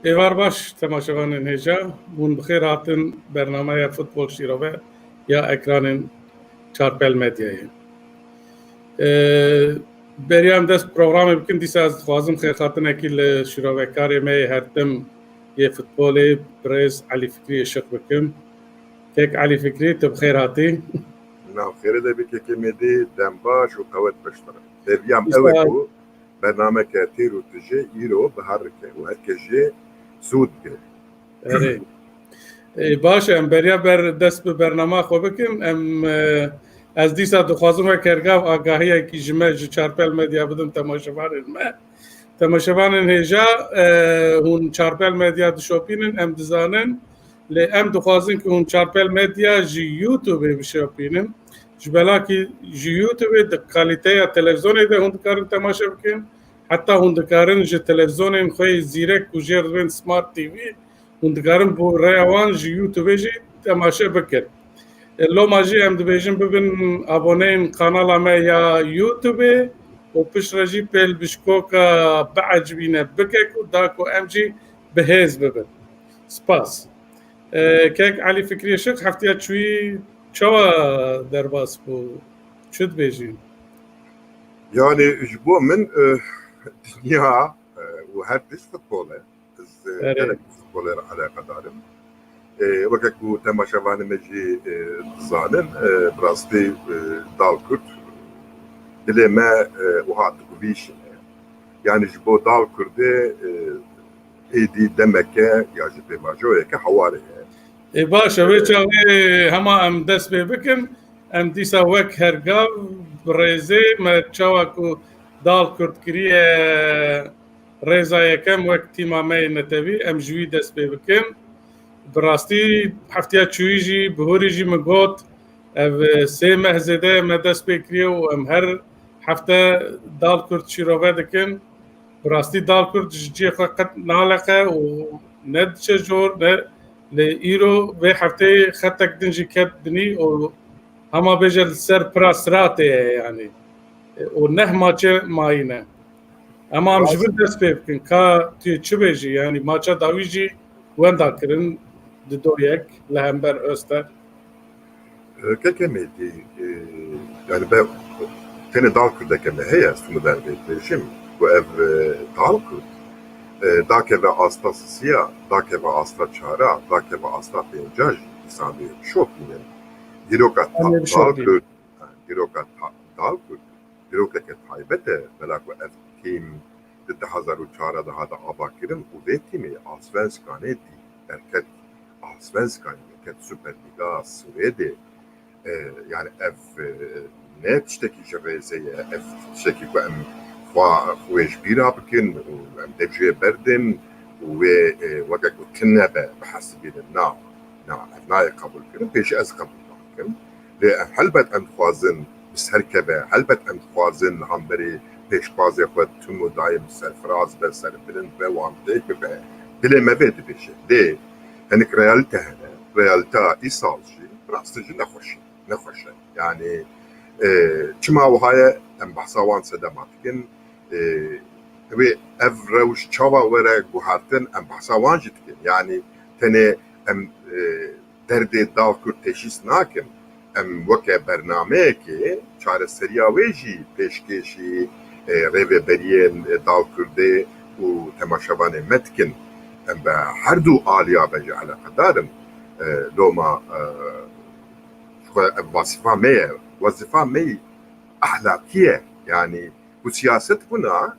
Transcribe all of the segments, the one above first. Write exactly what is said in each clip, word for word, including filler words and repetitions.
Êvar baş temaşevanên hêja, hûn bi xêr hatin bernameya Futbol Şîrove ya ekranên Çarpel Medyayê. E, beriya em dest programê bikin, dîsa ez dixwazim xêrxatinekî li şîrovekarê me yê hertim yê futbolê birêz Elî Fikrî Işiq bikim. Kek Elî Fikrî, tu bi xêr hatî. Nav xêrê de bike kemêdî, dem baş û qewet beş tira. Hêviyam ew e ku bernameke têr û tije îro bi her rike û her kes jê sûd bigire. Erê. Ê, baş e, em beriya ber dest bi bernama xwe bikin. Em, e, ez dîsa dixwazim wek hergav agahiyekî ji me, ji Çarpel Medya bidim temaşevanên me. Temaşevanên hêja, e, hûn Çarpel Medya dişopînin, em dizanin. Lê em dixwazin ku hûn Çarpel Medya ji YouTubeê bişopînin. Ji belakî ji YouTubeê di kalîteya televîzyonê de hûn dikarin temaşe bikin. Heta hûn dikarin ji televîzyonên xwe yê zîrek ku jêr dibên Smart T V, hûn dikarin bi rêya wan ji YouTubeê jî temaşe bikin. E, loma jî em dibêjin bibin aboneyên kanala me ya YouTubeê û piştre jî pêlbişkoka biecibîne bike ku da ku em jî bi hêz bibin. Spas. E, kek Elî Fikrî Işiq, heftiya çûyî çawa derbas bû? Çi dibêjî? Yani ji bo min, e, dinya, e, û her tişt futbol e. Ez, e, Erê. Gelek futbolê re eleqedar im. E, weke ku temaşevanê me jî, e, dizanin, e, bi rastî, e, Dal Kurd dilê me, e, wiha dikuvîşîne. Yani ji bo Dal Kurdê, e, êdî demeke ya jî pêvajoyeke hewarê ye. Ê baş e, wê çaxê hema em dest pê bikin, em dîsa wek hergav bi rêzê me çawa ku Dal Kurd kiriye rêza yekem wek tîma me yê netewî, em ji wî dest pê bikin. Bi rastî heftiya çûyî jî, bihurî jî min got, ev sê meh zêde me dest pê kiriye û em her hefte Dal Kurd şîrove dikin. Bi rastî Dal Kurd ji cihê xwe qet naleqe û ne diçe jor, ne, lê îro vê hefteyê xetek din jî ket binî û hema bêje li ser pira siratê ye, yanî. E, û neh maçe mayî ne. Em, em ji vir dest pê bikin. Ka tu yê çi bêjî? Yanî maça dawî jî wenda kirin di do yek li hember Öster. E, keke Mêdî, e, yani be, tenê Dal Kurdeke me heye, ez tu dervê dibêjim ku ev, e, Dal Kurd, e, dakeve asta sisiya, dakeve asta çara, dakeve asta pênca jî dîsan bê bişopînin. Dîroka Dal Kurd, dîroka Dal Kurd, dîrokeke taybet e, bela ku ev tîm di du hezar û çar de hate avakirin û vê tîmê Allsvenskanê dî derket, Allsvenskanê ket Superliga Swêdê. E, yani ev, e, ne tiştekî ji rêzê ye, ev tiştekî ku em xwe, xwe ji bîra bikin û em dev ji wê berdin û wê, e, weke ku tune be bihesibînin. Na, na, ev nayê qebûlkirin, pêşî ez qebûl nakim. Lê ev helbet em dixwazin bi ser keve, helbet em dixwazin li hemberî pêşbazê xwe tim û daîm serfiraz be, serbilind be, wan têk bibe. Dilê me vê dibêje. Lê hinek realîte hene. Realîteya îsal jî, bi rastî jî nexweş e. Nexweş e. Yanî, e, çima wiha ye, em behsa wan sedema dikin. E, wê ev rewş çawa were guhertin, em behsa wan jî dikin. Yanî tenê em, e, derdê Dal Kurd teşhîs nakin. Em weke bernameyekê çareseriya wê jî pêşkêşî, e, rêveberiyên, e, Dal Kurdê û temaşevanê me dikin. Em bi her du aliya ve jî eleqedar in. E, loma, e, ji xwe ev wezîfa me ye. Wezîfa me yî ehlakî ye. Yanî ku siyaset bûna,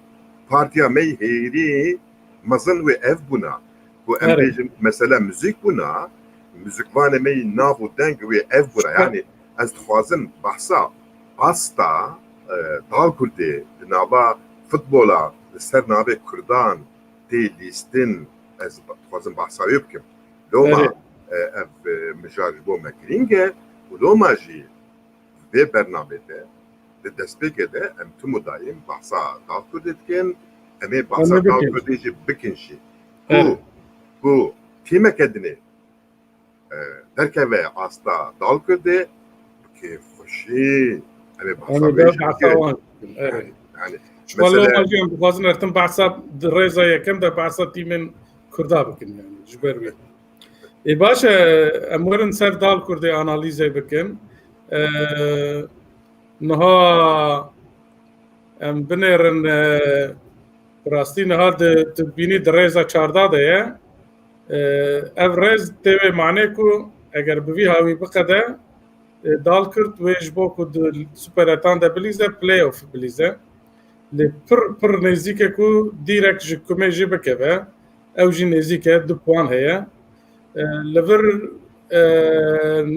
partiya me yî hêrî mezin wê ev bûna. Ku em bêjin mesela muzîk bûna, muzîkvanê me yî nav û deng wê ev bûna. Yanî ez dixwazim behsa asta, e, Dal Kurdê di nava futbola li ser navê Kurdan tê lîstin, ez dixwazim behsa wê bikim. Loma, e, ev, e, mijar ji bo me girîng e û loma jî vê bernamê de, di destpêkê de em tim û dayîm behsa Dal Kurdê dikin, em ê behsa Dal Kurdê jî bikin jî. Ku, ku tîmeke dinê, e, derkeve asta Dal Kurdê, bi kêfxweşî em ê behsa wê jî bikin. Yanî, yanî, ji xwe loma jî em dixwazin her tim behsa di rêza yekem de behsa tîmên Kurda bikin yani ji ber wê. Ê baş e, em werin ser Dal Kurdê analîzê bikin. E, niha em binêrin e, bi rastî niha di, tu bînî di rêza çarda de ye. E, ev rêz tê wê manê ku eger bi vî hawî biqede, e, Dal Kurd wê ji bo ku di Super Etan de bilîze, playoff bilîze. Lê pir, pir nêzîk e ku dîrek ji kumê jî bikeve. Ew jî nêzîk e, du puan heye. E, li vir, e,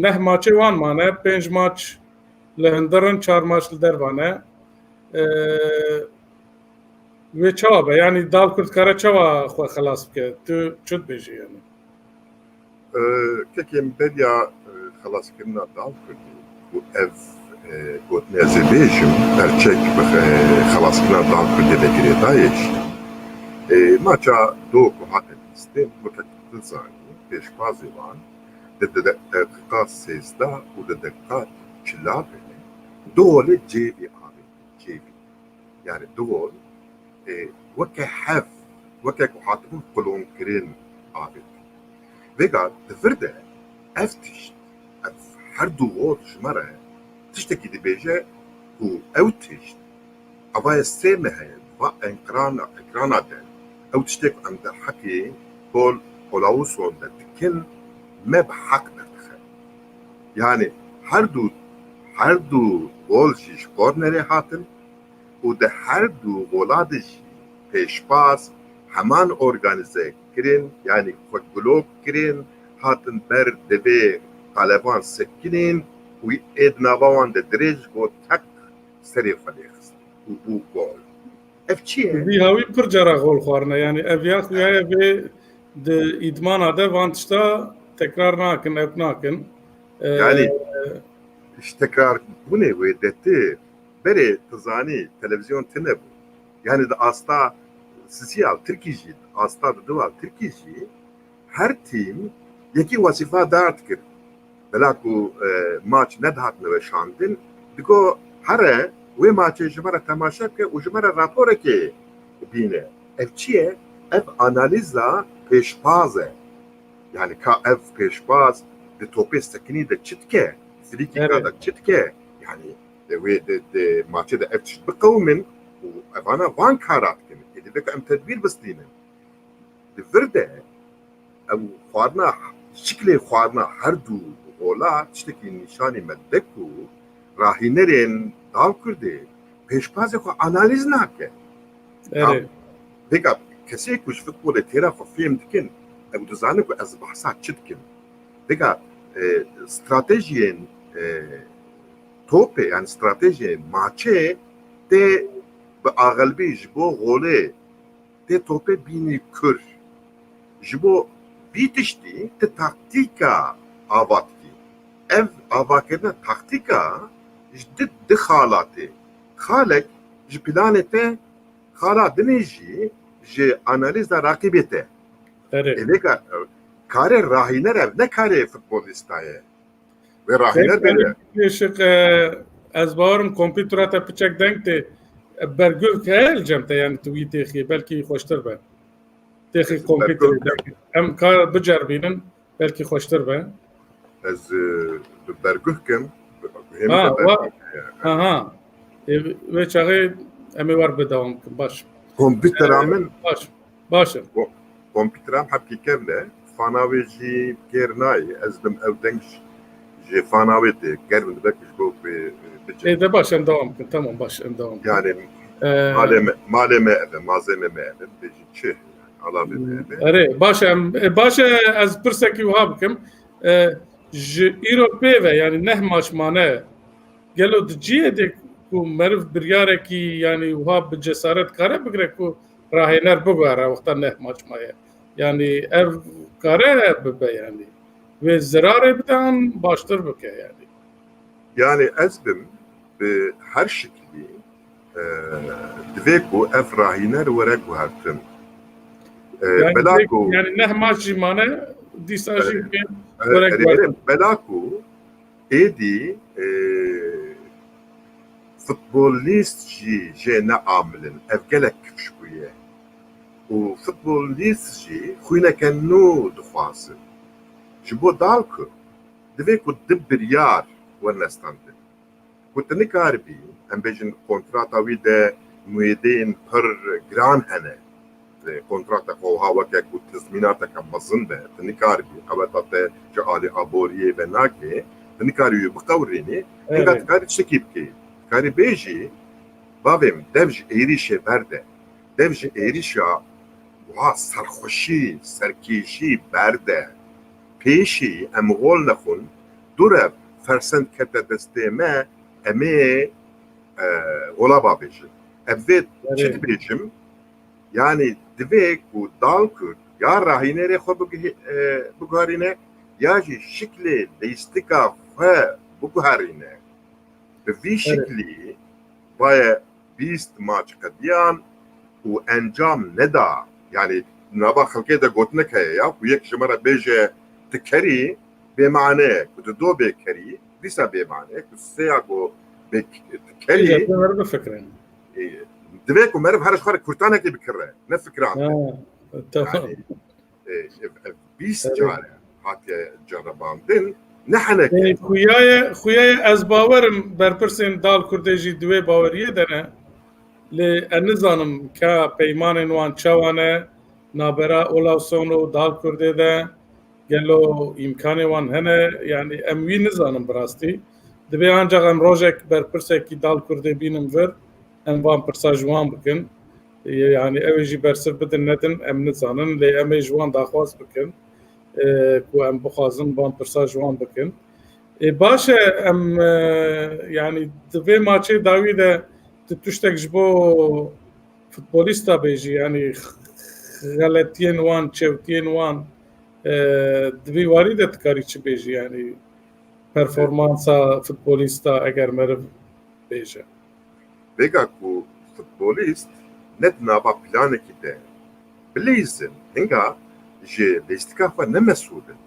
neh maçê wan mane, pênc maç li hundir in, çar maç li derva ne. E, wê çawa be? Yanî Dal Kurd kare çawa xwe xelas bike? Tu çi dibêjî yanî? E, kekê min beriya, e, xelaskirina Dal Kurdê û ev, e, gotinê ez ê bêjim, perçek bi, e, xelaskirina Dal Kurdê ve girêdayê jî. E, maça do ku hate bîstin, weke tu dizanî, pêşbazê wan di, di, di deqîqa sêzdeh û di deqîqa çila de du golê cêvî avêtin, cêvî. Yani du gol, e, weke hev, weke ku hatibûn qulonkirin avêtin. Vêga di vir de ev tişt, ev her du gol ji me re tiştekî dibêje ku ew tişt, avaye sê meh e, va ekrana, ekrana de, ew tiştê ku em derheqê Paul Olausson de dikin, me bi heq derdixe. Yani her du, her du gol jî ji kornerê hatin, û di her du gola de jî pêşbaz heman organîze kirin, yanî xwe gulok kirin, hatin ber divê qelevan sekinîn û ê di nava wan de dirêj got, teq serê xwe lê xist û bû gol. Ev çi ye? Vî hawî pir cara gol xwarine, yanî ev ya xuya ye vê di îdmana de van tişta tekrar nakin, ew nakin. Ee, Yani ji tekrar bûnê wê de ti Berê, tu zanî, televîzyon tune bû. Yani di asta sisiya Tirkî jî, di asta di diwa Tirkî jî her tîm yekî wezîfa derdikir. Bela ku, e, maç nedihatine weşandin, digo, here wê maçê ji me re temaşe bike û ji me re raporekê bîne. Ev çi ye? Ev analîza pêşbaz e. Yani ka ev pêşbaz di topê sekinî de çi dike? Frîkîka Evet. de çi dike? Yani, e, wê di, di maçê de ev tişt biqewimin û evana van kara dikin. Ê, divê ku em tedbîr bistînin. Di vir de ew xwarina, şiklê xwarina her du gola tiştekî nîşanî me dide ku rahînerên Dal Kurdê pêşbazê xwe analîz nake. Erê. Vêga kesê ku ji futbolê têra xwe fêm dikin, ew dizanin ku ez behsa çi dikim. Vêga, e, stratejiyên, e, topê, yani stratejiyên maçê tê bi axelbî ji bo golê tê topê bînî kur. Ji bo vî tiştî ti taktîka ava dikî. Ev avakirina taktîka ji di, di xala tê. Xalek ji planê te, xala dinê jî ji analîza raqîbê te. Erê. Ê vêga, e, karê rahîner ev, ne karê futbolîsta ye. Wê rahîner bêne. Pêşik, e, ez bawerim kompîtera te piçek deng tê. Berguh heye li cem te, yani tu wî têxî, belkî xweştir be. Têxî Ez kompîterê berguh de. Em ka biceribînin, belkî xweştir be. Ez, e, bi berguh kim, bi guhê min Ha, de wa-, berguh heye. Aha. E, wê çaxê em ê wer bidewam bikin. Baş. Kompîtera E, min baş. Baş e. Ko-, kompîtera em hebkî kevn e. Fana wê jî kêr nayê. Ez dim ew deng ji, ji fana wê tê. Ger min belkî ji bo wê, e, bicim. Ê de baş, em dewam bikin. Tamam, baş, em dewam bikin. Yani, E, malê me, malê me ev e, malzeme me ev e. Bêjin çi? Alavê me ev e. Erê, baş e, em, e, baş e, ez pirsekî wiha bikim. E, ji îro pê ve, yani neh maç mane. Gelo di cihê de ku meriv biryarekî, yani wiha bi cesaret kare bigire ku rahêner biguhere wexta neh maç maye. Yani ev kare bibe yani. Wê zirarê bide an baştir bike yani. Yani ez bim bi her şiklî, e, divê ku ev rahîner were guhertin. E, Yani bela divê, ku yani neh maç jî mane, dîsa jî E, divê e, were e, guhertin. Bela ku êdî, e, futbolîst jî jê neamilin. Ev gelek kifşbûye. û futbolîst jî xwîneke nû dixwazin. Ji bo Dalkurd divê ku du biryar werine standin. Ku tu nikaribî, em bêjin kontrata wî de muêdên pir giran hene. Kontrata xwe wiha weke ku tezmînateke mezin be, tu nikaribî qeweta te ji alî aboriyê ve nake, tu nikarî wî biqewirînî, hinga Evet. dikarî tiştekî bikî. Dikarî bêjî, bavê min, dev ji êrîşê berde. Dev ji êrîşa wiha serxweşî, serkêşî berde. Pêşî em xol nexwin, dûre fersend kete destê me, em ê, e, xola bavêjin. Ev vê çi Erê. dibêjim? Yanî divê ku Dalkurd ya rahînerê xwe biguhe-, e, biguherîne, ya jî şiklê lîstika xwe biguherîne. Bi vî Erê. şiklî baye bîst maç qediyan û encam neda. Yanî nava xelkê de gotinek heye ya, ku yek ji me re bêje, "Tu kerî", bêmane ye, ku tu do bê kerî, dîsa bêmane ye, ku sêya ku bê tu kerî, Îca, tu meriv bifikrin. e, divê ku meriv her ji xwe re kurtanekê bikire, ne fikiran. Ha, tamam. Yanî, e, ev, ev bîst Evet. care hatiye ceribandin, ne heneke. Ê, xuyaye, xuyaye ez bawerim berpirsên Dalkurdê jî di wê baweriyê de ne. Lê ez nizanim ka peymanên wan çawa ne, nabera Olavsonê û Dalkurdê de gelo îmkanê wan hene, yanî em wî nizanin bi rastî. Divê ancax em rojek berpirsekî Dalkurdê bînin vir, em van pirsa ji wan bikin. Yanî ew ê jî bersiv bidin nedin, em nizanin, lê em ê ji wan daxwaz bikin, e, ku em bixwazin van pirsa ji wan bikin. Ê, baş e, em, e, yanî di vê maçê dawî de tu tiştek ji bo futbolîsta bêjî, yanî xeletiyên wan, çewtiyên wan, e, di vî warî de dikarî çi bêjî, yanî performansa futbolîsta eger meriv bêje? Vêga ku futbolîst ne di nava planekî de bilîzin, hinga ji lîstika xwe ne mesûl in.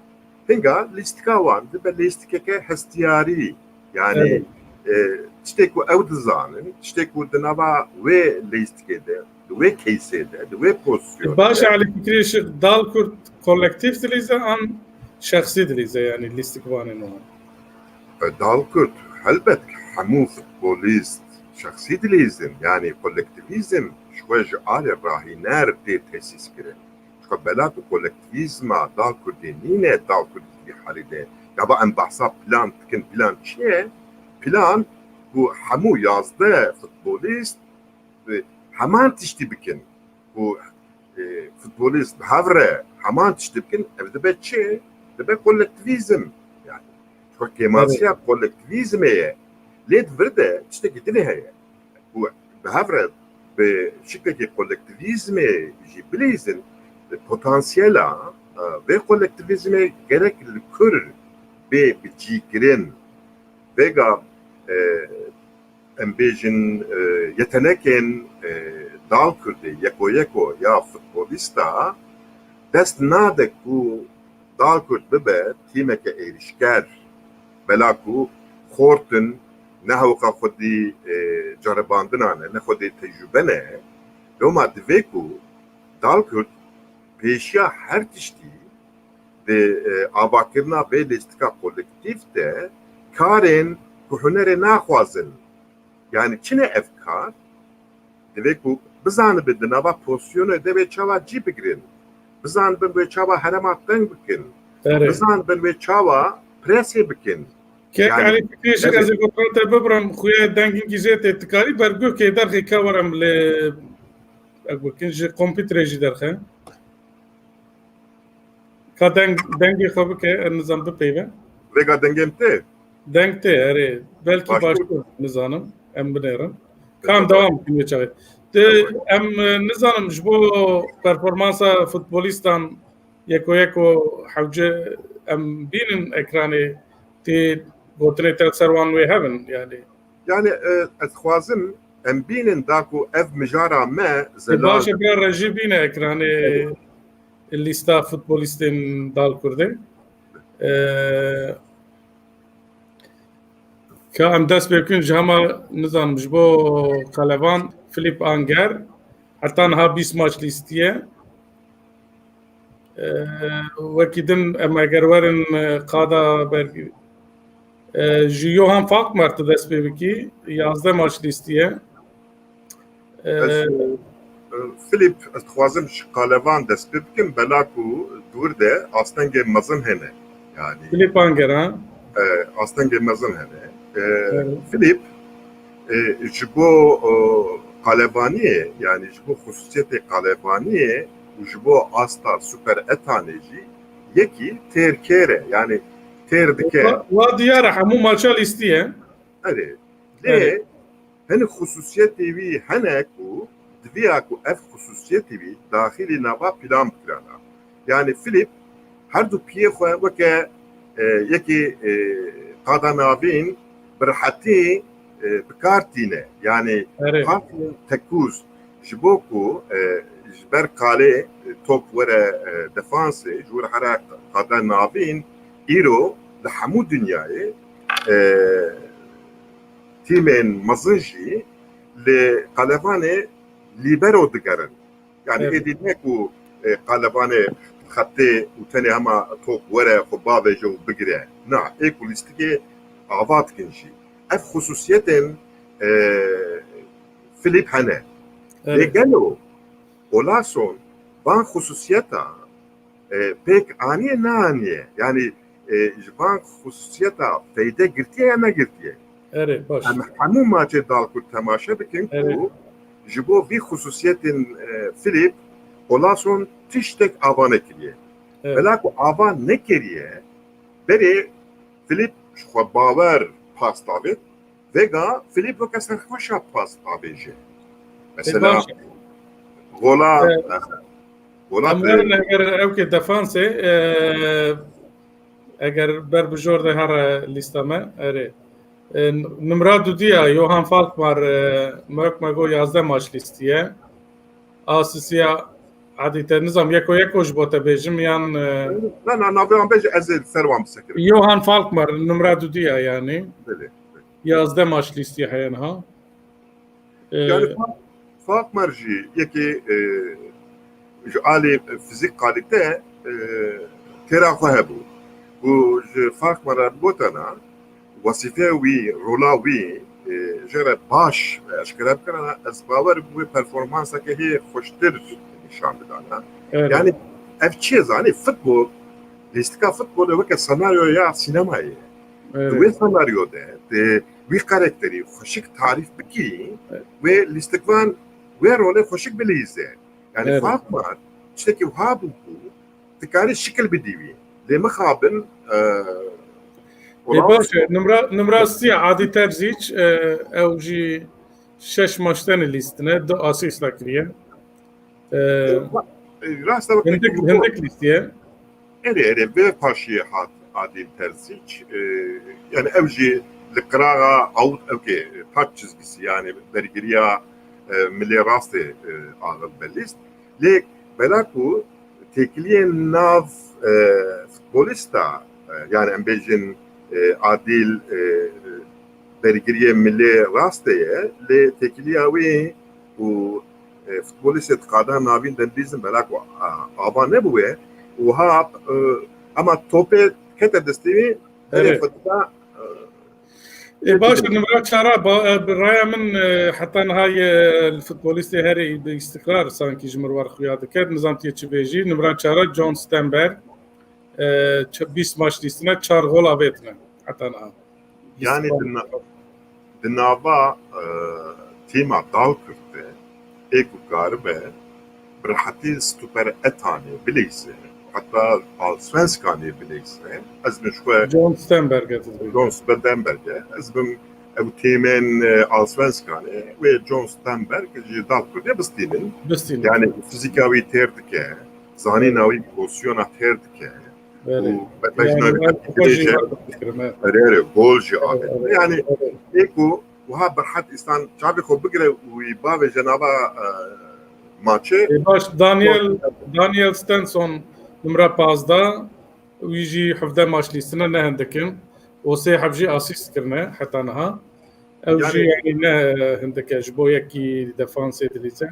Hinga lîstika wan dibe lîstikeke hestiyarî. Yanî, Evet. e, tiştê ku ew dizanin, tiştê ku di nava wê lîstikê de, di wê keysê de, di wê pozisyonê Baş de. Elî Fikrî, ji Dalkurd kolektîf dilîze an şexsî dilîze, yanî lîstikvanên wan? E, Dalkurd, helbet ki hemû futbolîst şexsî dilîzin, yanî kolektivîzm ji xwe ji alê rahîner tê tesîs kirin. Ji xwe bela ku kolektivîzma Dalkurdê nîne, Dalkurdî di vî halî de. Gava em behsa plan dikin, plan çi ye? Plan ku hemû yazdeh futbolîst, e, heman tiştî bikin. Ku, e, futbolîst bi hev re heman tiştî bikin, ev dibe çi? Dibe kolektivîzm. Yani, ji xwe kêmasiya Evet. kolektivîzmê ye. Lê di vir de tiştekî dinê heye. Ku bi hev re bi şiklekî kolektivîzmê jî bilîzin, potansiyela, e, vê kolektivîzmê gerek li kur bê bicîkirin. Vêga, e, em bêjin, e, yetenekên, e, Dalkurdê, yeko yeko ya futbolîsta dest nade ku Dalkurd bibe tîmeke êrîşker. Bela ku xort in, ne hewqa xwedî, e, ceribandinan e, ne xwedî tecrûbe ne. Loma divê ku Dalkurd pêşiya her tiştî di, e, avakirina vê lîstika kolektîf de karên ku hunerê naxwazin. Yani çi ne ev kar? Divê ku bizanibin di nava pozisyonê de wê çawa cî bigirin. Bizanibin wê çawa herêma teng bikin. Erê. Bizanibin wê çawa presê bikin. Kek Yani, Elî Fikrî, ji ez ê gotina te bibrim, xuya dengî jê tê, dikarî bergûkê derxî ka werim lê, ek bikin, ji kompîterê jî derxe. Ka deng, dengê xwe bike, ez nizam bipeyve. Vêga dengê min tê? Deng tê, erê. Belkî Baş baştir, nizanim. Em binêrin. Ka em Tamam. dewam bikin vê çaxê. Di, Tamam. em, e, nizanim, ji bo performansa futbolîstan yeko yeko hewce em bînin ekranê, tê gotinê te ser wan wê hebin, yani. Yani, e, ez dixwazim em bînin da ku ev mijara me Ê, zelal baş e, bira rejî bîne ekranê lîsta futbolîstên Dalkurdê. E, ka em dest pê bikin ji hema, nizanim, ji bo qelevan Filip Anger, Heta niha bîst maç lîstiye. E, wekî din em eger werin, e, qada ber-, e, ji Johan Falkmar tu dest pê bikî, yazdeh maç lîstiye. E, Ez, e, Filip, ez dixwazim ji qalevan dest pê bikim, bela ku dûr de astengê mezin hene. Yani, Filip Anger, ha? E, astengê mezin hene. E, Evet. Filip, e, ji bo, e, qalevaniyê, yani ji bo xusûsiyetê qalevaniyê û ji bo asta Super Etanê jî yekî têr kêr e. Yani têr dike. Wa, wa diyar e, hemû maça lîstiye. Erê. Lê Erê. hin xusûsiyetê wî hene ku diviya ku ev xusûsiyetê wî daxilî nava plan bikirana. Yani Filip her du piyê xwe weke, e, yekê, e, qada navîn bi rehetî, e, bi kar tîne. Yani Erê. Parkên tekûz ji bo ku, e, ji ber qalê, e, top were, e, defansê, ji wir here qada navîn, îro li hemû dinyayê, e, tîmên mezin jî li qelevanê lîbero digerin. Yani Evet. êdî ne ku, e, qelevanê xetê û tenê hema top were xwe bavêje û bigire. Na, ê ku lîstikê ava dikin jî. Ev xusûsiyetên, e, Filip hene. Lê Evet. gelo Olason van xusûsiyeta, e, pêk aniye neaniye? Yani, e, ji van xusûsiyeta feyde girtiye ya negirtiye? Erê, baş. Em hemû maçê dal ku temaşe bikin ku Evet. ji bo vî xusûsiyetên, e, Filip Olason tiştek ava nekiriye. Evet. Bela ku ava nekiriye, berê Filip ji xwe bawer pas davêt, vêga Filip weke serxweşa pas avêje. Mesela, E, baş. gola, E, e, gola em werin eger ew ke defansê, e, eger ber bi jor de here lîsta me, erê. E, numra dudiya Johan Falkmar, e, Mörk Mago yazdeh maç lîstiye. Asisiya Adî te nizam yeko yeko ji bo te bêjim yan, e, Na, na, navê wan bêje, ez ê li ser wan bisekirim. Johan Falkmar numra dudiya yani. Belê. Yazdeh maç lîstiye heye niha. E, Yani Fa-, Falkmar jî yekê, e, ji alî fizîk kalîte, e, têra xwe hebû. Û ji Falkmar re gotana, wesîfeya wî, rola wî, e, jê re baş eşkere bikirana, ez bawer bûm wê performanseke hê xweştir nîşan bidana. Evet. Yani ev çi ye zanî? Futbol, lîstika futbolê weke senaryoya sînemayê. Evet. Di wê senaryo de, di wî karakterî xweşik tarîf bikî, Evet. wê lîstikvan wê rolê xweşik bilîze. Yani Evet. Falkmar tiştekî wiha bû ku dikarî şikil bidî wî. Lê mixabin, e, Ê, baş e, numra, numra sî Adî Terzic, e, ew jî şeş maç tenê lîstine, du asîsta kiriye. E, E, rast e, weke hindik, ku hindik lîstiye. Erê, erê, vê paşiyê hat Adîl Terzic. E, yani ew jî li qiraxa awt ew ke taç çizgisi, yani bergiriya, e, milê rastê, e, axil be lîst. Lê bela ku têkiliyên nav, e, futbolîsta, e, yani em bêjin, e, Adîl, e, bergiriyê milê rastê ye, lê têkiliya wî û, e, futbolîstê di qada navîn de dibîzin bela ku, a, ava nebûye, wiha, e, hema topê kete destê wî, berê Evet. xwe dida, e, Ê, baş e, numra çara, ba-, e, bi raya min, e, heta niha ye li futbolîstê herê bi îstikrar sankî ji min re xuya dike. Nizam tiye çi bêjî. Numra çara John Stenberg, e, ç-, bîst maç lîstine, çar gol avêtine heta niha. Yani di na-, di nava, e, tîma Dalkurd de ê ku karibe bi rehetî stoper Etanê bileyse, heta Allsvenskanê bileyse, ez bin ji xwe John Stenberg e, tu dibêjî. John Stenberg e. Ez bim ew tîmên, e, Allsvenskanê wê John Stenberg ji Dalkurdê bistînin. Bistînin. Yani fizîka wî têr dike, zanîna wî pozisyona têr dike. Erê. Û Yani, bejna wî ben tepkî bu konuyu dibêje. Erê, erê, gol jî Evet, avêt. evet, Yani, evet. ê ku wiha bi rehet însan çavê xwe bigire û wî bavêje nava, e, maçê. Ê, baş, Daniel, Daniel Stenson numra pazdeh, wî jî hevdeh maç lîstine, ne hindik in. Û sê heb jî asîst kirine heta niha. Ew Yani jî yani ne hindik e ji bo yekî defansê dilîze.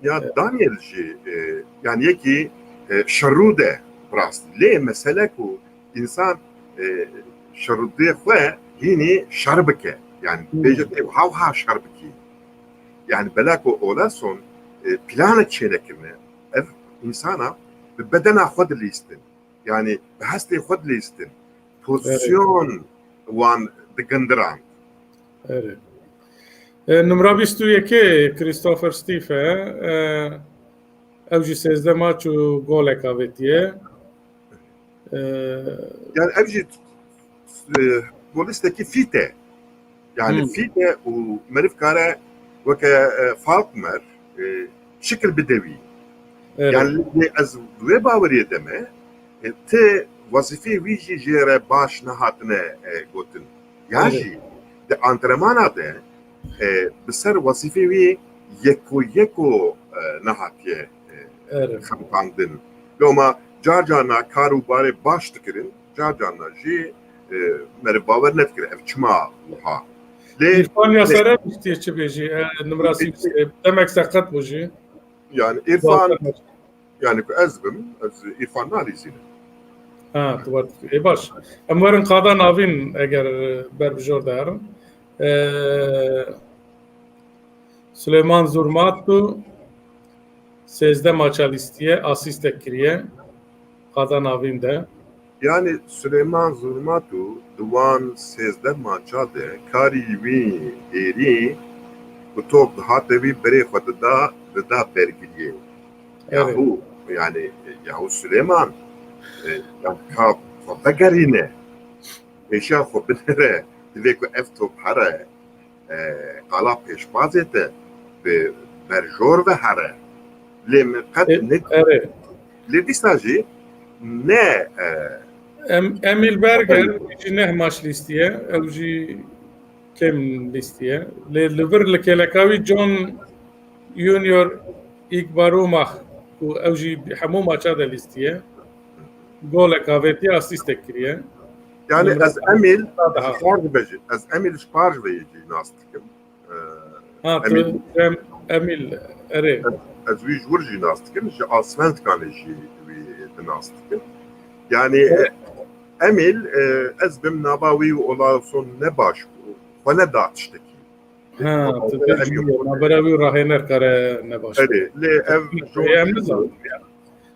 Ya Daniel jî, e, yani yekî, e, şerû de rast. Lê mesele ku însan, e, şerûdê xwe hînî şer bike. Yani bêje tê wiha wiha şer bikî. Yani bela ku Olesen, e, planek çênekirine, ev însana bi bedena xwe dilîstin. Yani bi hestê xwe dilîstin. Pozisyon wan digindirand. E, numra bîst û yekê Christopher Steve e, e, ew jî sêzdeh maç û golek avêtiye. E, Yani ev jî, e, golistekî fît e. Yani fît e û meriv kare weke, e, Falkmer, e, şikil bide wî. Yani lê ez wê baweriyê de me, e, ti wezîfê wî jî jê re baş nehatine, e, gotin. Ya jî di antrenmana de, e, bi ser wezîfê wî yeko yeko, e, nehatiye, e, xebitandin. Loma car carna kar û barê baş dikirin, car carna jî, e, meriv bawer nedikir ev çima wiha. Lê Îrfan ya sere biştiye çi bêjî? E, numra sî bîstê. Demek seqet bû jî. Yani Îrfan, yani ku ez bim, ez Îrfan nalîzînim. Ha, tu wer dikî. Ê baş. Em werin qada navîn eger, e, ber bi jor de herin. E, Suleyman Zurmatu sêzdeh maça lîstiye, asîstek kiriye. Qada navîn de. Yani Suleyman Zurmatu di wan sêzdeh maça de karî wî êrî ku top dihate wî berê xwe dida, dida bergiriyê. Yahu, yani, yahu Suleyman, e, ya ka xwe vegerîne, pêşiya xwe binêre, divê ku ev top here, e, qala pêşbazê te bi berjor ve here. Lê min qet ne, lê dîsa jî ne, e, Em, Emil Berger jî neh maç lîstiye. Ew jî kêm lîstiye. Lê li vir li kêleka wî John Junior Igbarumah ku ew jî hemû maça de lîstiye. Golek avêtiye, asîstek kiriye. Yani ez Emil ji par ve jî, ez Emil ji par ve jî nas dikim. Ha, tu Emil, erê. Ez wî ji wir jî nas dikim, ji Allsvenskanê jî wî di nas dikim. Yani, e, Emil, e, ez bim nava wî û Olesen ne baş bû, xwe neda tiştekî. Ha, tu dê ji navbera wî û rahêner kare ne baş. Erê, lê ev John, em nizanin.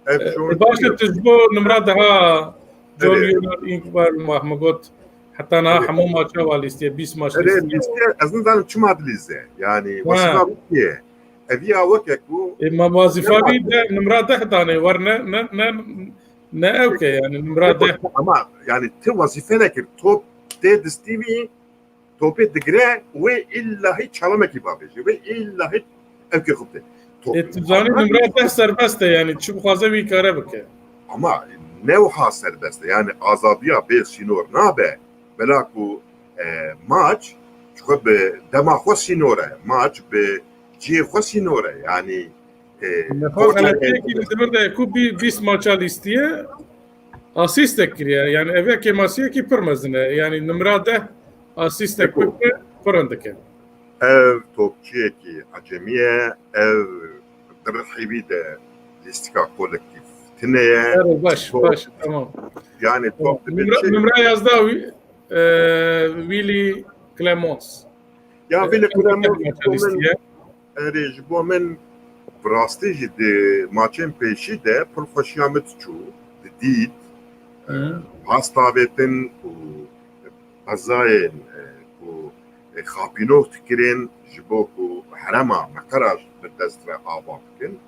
Ev John, e, baş e, tu ji bo numra daha John Junior Igbarumah min got, heta niha hemû maça wa lîstiye, bîst maç lîstiye. Lîstiye, ez nizanim çima dilîze. Yani, wesîfa wî ye. Ev ya weke ku, e, ma wezîfa wî de numra deh danê, wer ne, ne, ne, ne ew ke, yani, numra deh. Ama, yani, ti wezîfe nekir, top tê distî wî, topê digire, wê illahî çalamekî bavêje, wê illahî ew kê xwe bide. Top-, e, tu zanî numra deh serbest e, yani çi bixwaze wî kare bike. Ama ne wiha serbest e, yani azadiya bê sînor nabe. Bela ku, e, maç ji xwe bi dema xwe sînor e, maç bi cihê xwe sînor e, yani, e, Xeletiyekî li vir de ku bî-, bîst maça lîstiye, asîstek kiriye. Yani ev ya kêmasiyekî pir mezin e. Yani nimra deh asîstek bike, pir in dike. Ev topçiyekî ecemî ye, ev di rihê wî de lîstika kolektîf tune ye. Erê, baş, baş, tamam. Yani top dibin. Nimra, nimra yazdeh wî, e, Willy Clemons. Ya Willy Clemons, erê, ji bo min bi rastî jî di maçên pêşî de pir xweşiya min diçû, didît, e, hast avêtin û qezayên, e, ku, e, xapînok dikirin ji bo ku herema Meqera bi dest re ava bikin.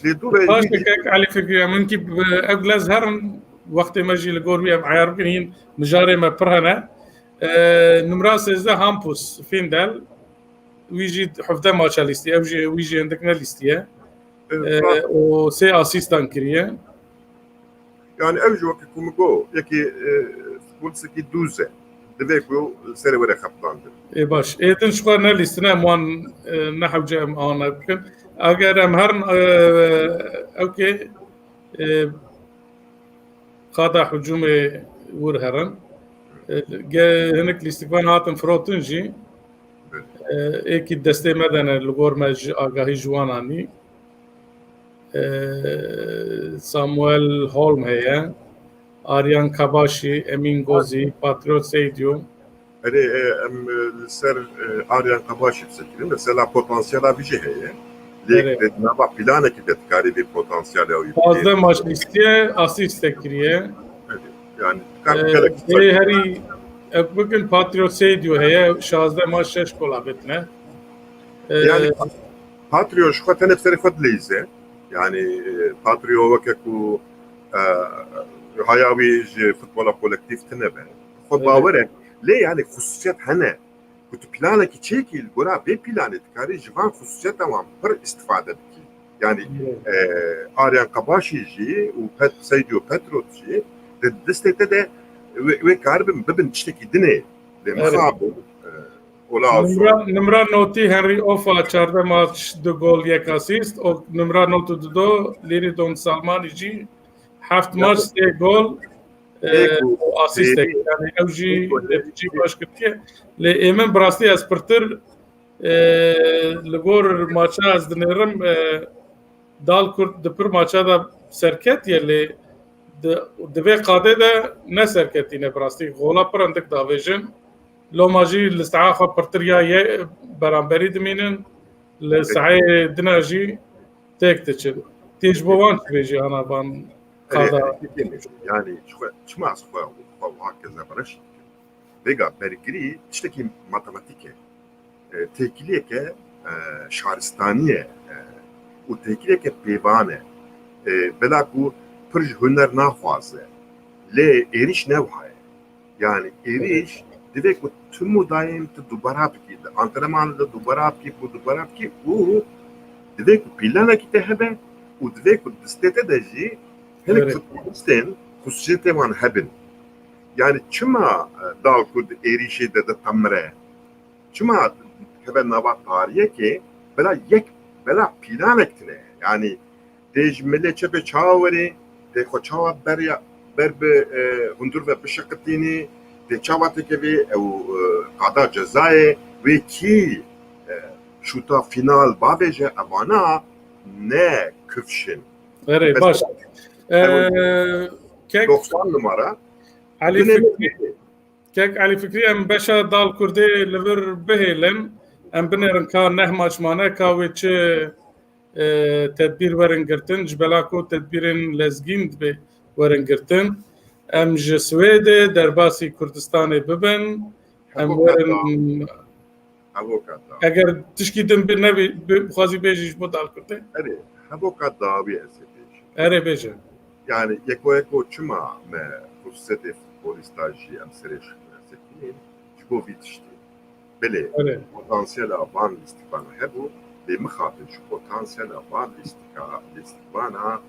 Lê dû re Baş jî kek Elî Fikriye, min kî bi ev lez herin wextê me jî li gor wî em eyar bikin, hîn mijarê me pir hene. E, numra sêzdeh Hampus Findel, wî jî hevdeh maça lîstiye, ew jî, wî jî hindik nelîstiye. E, e, û sê asîstan kiriye. Yani ew ji wekî ku min got, yekî, e, futbolîstekî dûz e. Divê ku serê were xebitandin. Ê baş. Ê din ji xwe nelîstine, em wan, e, ne hewce em ana bikin. Eger em herin, e, ew kê, e, qada hicûmê wir herin. E, ge-, hinek lîstikvan hatin firotin jî. E, êkî destê me de ne, li gor me ji agahî ji wan anî. e, Samuel Holm heye, Aryan Kabaşî, Emîn Gozî, Patriot Seydiyo. Erê, e, em, e, li ser, e, Aryan Kabaşî bisekinin. Mesela potansiyela vî jî heye. Lê Erê. Di nava planekî de dikarî vê potansiyela wî bikê. Pazdeh maç lîstiye, asîst te kiriye. Erê, yani, dikar Ee, gelek Ê herî, ev bikin Patriot Seydiyo heye, şazdeh maç şeş gol avêtine. Ee, Yani, Patriot ji xwe tenê bi serê xwe dileyîze. Yani, e, Patriot weke ku, e, haya wî ji futbola kolektîf tune be. Xwe Evet. bawer e. Lê yani xusûsiyet hene. Ku tu planekî çêkî, li gora vê planê dikarî ji van xusûsiyeta wan pir îstifade bikî. Yani, Evet. e, Aryan Kabaşî jî û Pet-, Seydiyo Petrot jî di destê te de wê, wê karibin bibin tiştekî dinê. Lê Evet. mixabin, e, Ola Nimra, Nimra notî Henry Ofa, çardeh maç, du gol, yek asîst. O Nimra notu dido, Liridon Salmanî jî heft Ya. maç, sê gol, Ê e, gol, û asîst sê. Yani ew jî Ê gol. netîceyê baş kiriye. Lê ê min bi rastî ez pirtir, e, li gor maça ez dinêrim, e, Dal Kurd di pir maça de serketiye lê di, di vê qadê de ne serketîne bi rastî. Gola pir hindik davêjin. Loma jî li saha xwe pirtir ya ye beramberî dimînin. Li sahayê dina jî têk diçin. Tê ji bo wan çi bêjî ana van qada? Yani, çima ez xwe, xwe wiha keze bereş dikim? Vêga bergirî tiştekî matematîk e. E, têkiliyeke, e, şaristanî ye, e, û têkiliyeke pêvan e. E, bela ku pir ji huner naxwaze, lê êrîş ne wiha ye. Yani êrîş Evet. divê ku tim û daîm tu dubara bikî, di antrenman de dubara bikî, ku dubara bikî û divê ku planekî te hebe û divê ku distê te de jî hinek Evet. futbolistên xusûsiyetê wan hebin. Yani çima, e, Dal Kurd êrîşê de ditemire? Çima dikeve nava tariyekê, bela yek, bela planek tune? Yani tê ji milê çepê çawa werê, tê xwe çawa ber ya, ber bi, e, hundur ve bişiqitînî, tê çawa têkevê ew, e, qada cezayê, wê kî, e, şûta fînal bavêje, evana ne kifş in. Erê, Mesela, baş. ew Ee, kek doxsan numara. Elî Dinê Fikrî, min kek Elî Fikrî, em beşa Dal Kurdê li vir bihêlin. Em binêrin ka neh maç mane, ka wê çi, e, tedbîr werin girtin. Ji bela ku tedbîrên lezgîn dibê werin girtin. Em ji Swêdê derbasî Kurdistanê bibin. Em Hemû werin kata. Evoka da. Eger tişkî din bi nebî, bi, bixwazî bêjî ji bo Dal Kurdê? Erê, hevoka dawî ez ê bêjim. Erê, bêje. Yani, yeko yeko çima me xusûsiyetê futbolîsta jî em serê şûnê sekinîn, ji bo vî tiştî. Belê, Erê. potansiyela van lîstikvana hebû, lê mixabin ji potansiyela van lîstika, lîstikvana,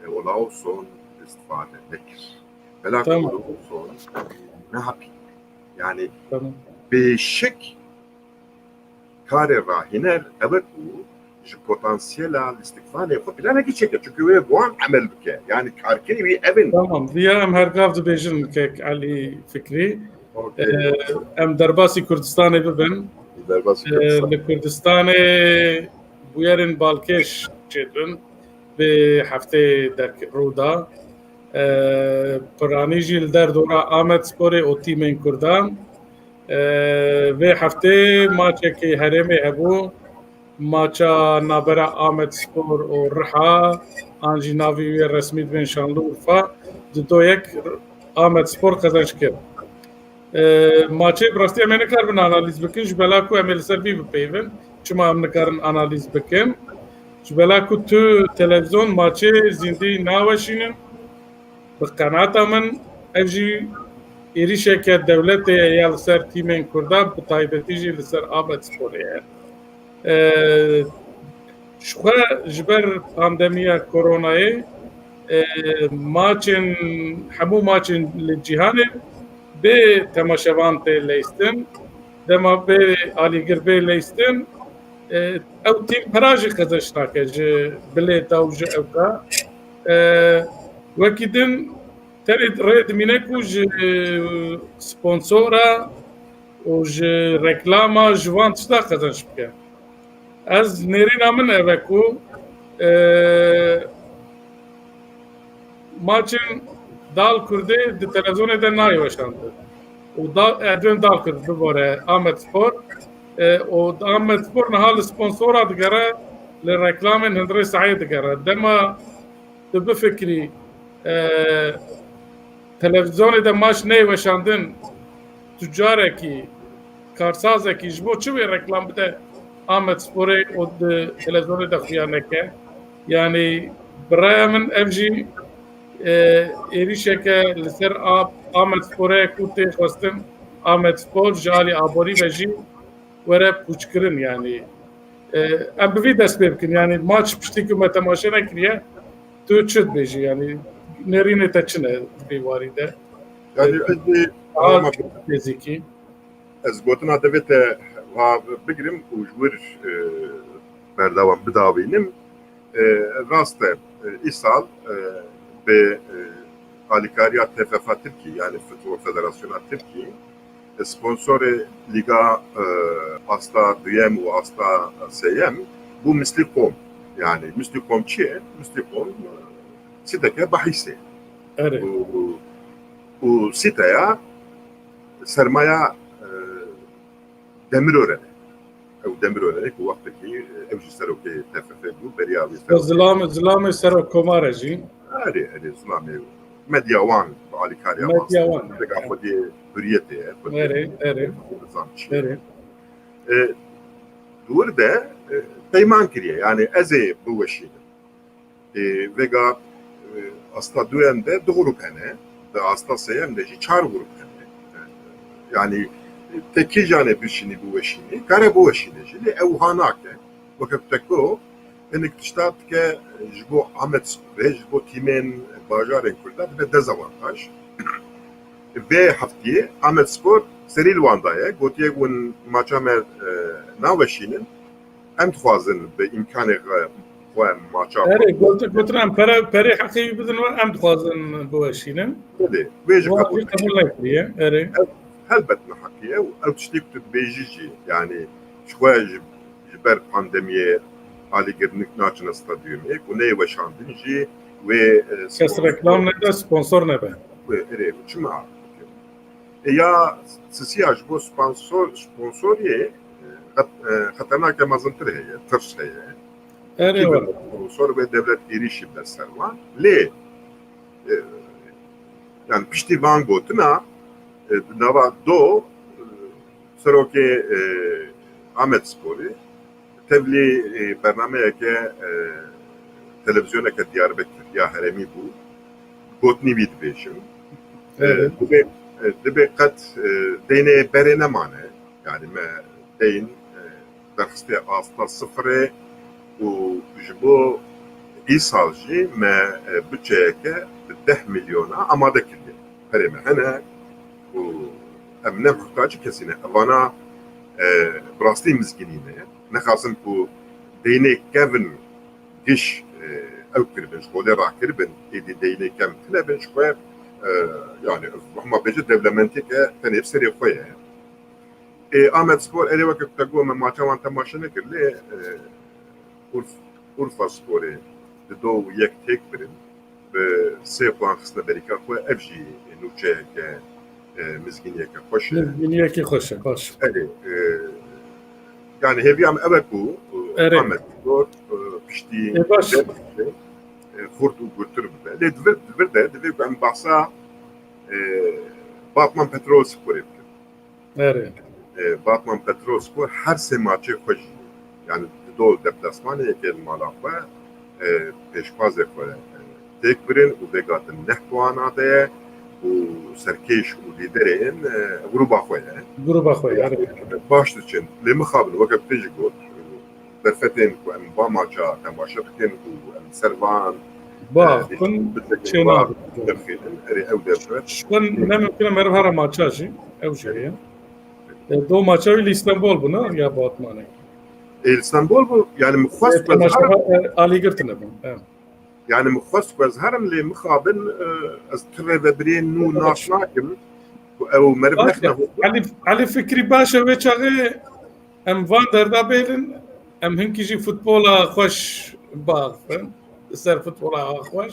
e, Olawson îstifade nekir. Bela Tamam. Olawson ne hapî. Yani Tamam. bêşik karê rahîner ev e ku ji potansiyela lîstikvanê xwe planekî çêke. Çünkü wê bi wan emel bike. Yani karkirî wî ev in. Tamam. Diya em her gav dibêjin kek Elî Fikrî. Okey. Ee, em derbasî Kurdistanê bibin. Derbasî Ee, Kurdistanê. Li Kurdistanê bûyerên balkêş çêdibin. Bi heftê derk rû da. Ee, piranî jî li derdora Amedsporê û tîmên Kurdan. Ee, vê heftê maçekî herêmê hebû. Maça navbera Amedspor û Riha, an jî navê wê resmî dibên Şanlıurfa, di do yek Amedspor qezenc kir. Ee, maçê bi rastî em ê nikaribin analîz bikin, ji bela ku em ê li ser vî bipeyivin. Çima em nikarin analîz bikin? Ji bela ku tu televîzyon maçê zîndî naweşînin, bi qenaeta min ev jî êrîşeke dewletê ye ya li ser tîmên Kurdan, bi taybetî jî li ser Amedsporê ye. Ee, ji xwe ji ber pandemiya koronayê, e, maçên, hemû maçên li cîhanê bê temaşevan tê leyistin, dema bê alîgir bê leyistin, e, ew tîm pera jî qezenç nake ji bilêta û ji ewka. E, wekî din tenê rê dimîne ku ji sponsora û ji reklama ji van tişta qezenç bike. Ez nêrîna min ev e ku, E, maçên Dal Kurdê di televizyonê de nayê weşandin. Û da, e, dibên Dal Kurd bibore Amed Spor. E, û Amed Spor niha li sponsora digere, li reklamên hundirê sahiyê digere. Dema tu bifikirî, e, televizyonê de maç neyê weşandin, tucarekî, karsazekî ji bo çi wê reklam bide Amed Sporê û di televizyonê de xuya neke? Yanî bi raya min ev jî, e, êrîşeke li ser A-, Amed Sporê ku tê xwestin Amed Spor ji alî aborî ve jî were pûçkirin, yanî, e, em bi vî dest pê bikin, yanî maç piştî ku me temaşe nekiriye, tu çi dibêjî, yanî nêrînê te çi ne vê warî de? Yanî E, ez ê daha nêzîkî. Ez gotina devê te ha bigirim û ji wir, e, berdewam bidawînim. E, rast e, e, îsal, e, bi, e, alîkariya T F F Tirkî, yani Futbol Federasyona Tirkî, e, sponsorê Lîga, e, asta duyem û asta sêyem bû Mislî Qom. Yani Mislî Qom çi ye? Mislî Qom, e, sîteke bahîsê. Erê. Û, û, û sîteya sermaya, e, Demirörenê. Ew Demirörenê ku wextekî, e, ew jî serokê T F F bû, beriya wî O serokê. Zilam, Zilamê Serok Komar e jî. Erê, erê, Zilamê Medya Wan, bi alîkariya Medya Wan, Wan, Pêka evet. Xwediyê Hurriyetê ye, xwediyê Erê, erê. Nizam çi ye. Erê. E, di wir de, e, peyman kiriye, yani ez ê biweşînim. Ê, vêga, e, asta duyem de du grup hene, di asta sêyem de jî çar grup hene. Yani, e, te kîjanê bişînî biweşînî, kare biweşîne jî, lê ew wiha nake. Weke ku te got, hinek tişta dike ji bo Amed Sporê, ji bo tîmên bajarên Kurda dibe dezavantaj. Vê heftiyê Amed Spor serî li wan daye, gotiye hûn maça me, e, naweşînin. Em dixwazin bi îmkanê xwe, xwe maça Erê, xwe. Got-, gotin em pere, perê heqê wî bidin we, em dixwazin biweşînin. Belê, wê jî Wan qebûl jî qebûl nekiriye. Nekiriye, erê. Ev helbet neheqî ye û ew tiştê ku tu dibêjî jî, yani ji xwe ji, ji ber pandemiyê alîgirtinik naçine stadyumê, ku neyê weşandin jî wê, e, Kes sponsor reklam nede, sponsor nebe. Wê, erê, çima? E, ya sisiya ji bo sponsor, sponsoriyê, e, xet-, e, xeternak e mezintir heye, tirs heye. Erê Kî were. Sponsor ve dewlet êrîşî be ser wan. Lê, e, yani piştî van gotina, e, di nava do, e, serokê, e, Amed Sporê, tevlî, e, bernameyeke, e, televîzyoneke Diyarbekir ya herêmî bû. Gotinî wî dibêjim. E, Evet. Dibê, e, dibê qet, e, deynê berê nemane. Yani me deyn, e, derxistê asta sifirê û ji bo îsal jî me, e, budçeyeke bi deh milyona amade kiriye. Perê me hene û em ne muhtacî kesî ne. Evana, e, bi rastî mizgînî ne. Nexasim ku deynê kevin giş, e, ew kiribin, ji xwe lê rakiribin, êdî deynê kem tune bin ji xwe, e, yani, hema bêje dewlementiyeke tenê bi serê xwe ye. Ê, Amed Spor, erê weke ku te got, me maça wan temaşe nekir, lê, e, Urf-, Urfa Sporê di do û yek têk birin. Bi sê puan xistine berîka xwe, ev jî nûçeyeke, e, mizgîniyeke xweş e. Mizgîniyekî xweş e, baş. Erê, e, yani hêviya min ew e ku, e, Erê. Amed Spor, e, piştî Ê, baş. Dê, e, xurt û gurtir bibe. Lê di vir, di vir de, divê ku em bahsa, e, Batman Petrol Sporê bikin. Erê. E, Batman Petrolspor her sê maçê xwe jî, yani di dol deplasmanê yekê li mala xwe, e, pêşbazê xwe, e, têk birin û vêga di neh puana de ye û serkêş û lîderên, e, grûba xwe ye. Grûba xwe ye, erê. Baş diçin. Lê mixabin, weke tu jî got, derfetên ku em va maça temaşe bikin û em ser van, Ba, e, xwin bitekî çêna ba bikin. Derxînin, erê ew derfet. Xwin ne mimkun e meriv here maça jî, ew jî heye. E, do maça wî li Îstanbul bû, ne? Ya Batmanê. E, li Stenbol bû, yani min xwest E, ku ez temaşe herim. E, alîgirtine bûn. E. Yani min xwest ku ez herim, lê mixabin, e, ez ti rêvebirên nû Baş. Nas nakim ku ew meriv Baş nexne e. Elî, Elî Fikrî baş e, wê çaxê em van derda bêlin, em hinkî jî futbola xweş Baxifin, li ser futbola xweş.